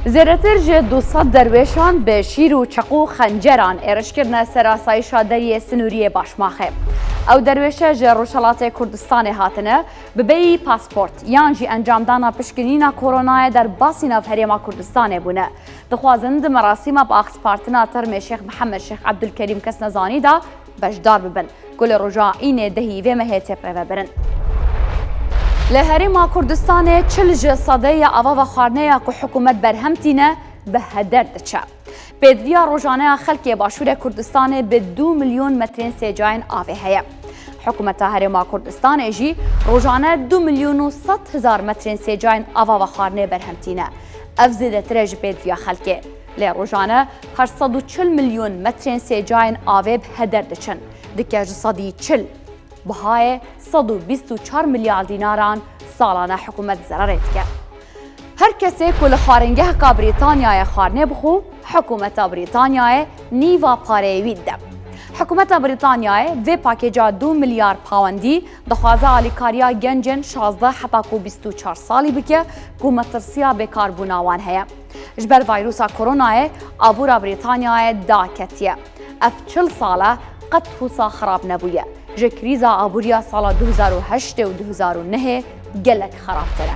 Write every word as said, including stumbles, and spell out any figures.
Zêdetir ji du sed derwêşan bi şîr û çeqû xenceran êriş kirine ser asayîşa deriyê sinûriyê Başmaxê. Ew derwêşe ji Rojhelatê Kurdistanê hatine, bi bêyî pasport yan jî encamdana pişkinîna koronayê derbasî nav herêma Kurdistanê bûne. Dixwazin di merasîma bi axspartina termê Şêx Mihemed Şêx Ebdulkerîm Kesnezanî de beşdar bibin, ku li roja înê dehî vê mehê tê birêvebirin. Li Herêma Kurdistanê çil ji sedê ya ava vexwarinê ya ku hikûmet berhem tîne, bi heder diçe. Pêdiviya rojane ya xelkê Başûrê Kurdistanê bi du milyon metrên sêcayên avê heye. Hikûmeta Herêma Kurdistanê jî rojane du milyon û sed hezar metrên sêcayên ava vexwarinê berhem tîne. Ev zêdetir e ji pêdiviya xelkê. Lê rojane heşt sed û çil milyon metrên sêcayên avê bi heder diçin. Dike ji sedî çil. Bihayê sed û bîst û çar milyar dînaran salane hikûmet zerarê dike. Her kesê ku li xwaringehka Brîtanyayê xwarinê bixwe, hikûmeta Brîtanyayê nîva pareyê wî dide. Hikûmeta Brîtanyayê vê pakêca du milyar pawendî dixwaze alîkariya gencên şazdeh heta ku bîst û çar salî bike, ku metirsiya bêkarbûna wan heye. Ji ber vayrusa koronayê abûra Brîtanyayê daketiye. Ev çil sal e qet wisa xirab nebûye. Ji krîza abûrî ya sala du hezar û heştê û du hezar û nehê gelek xirabtir e.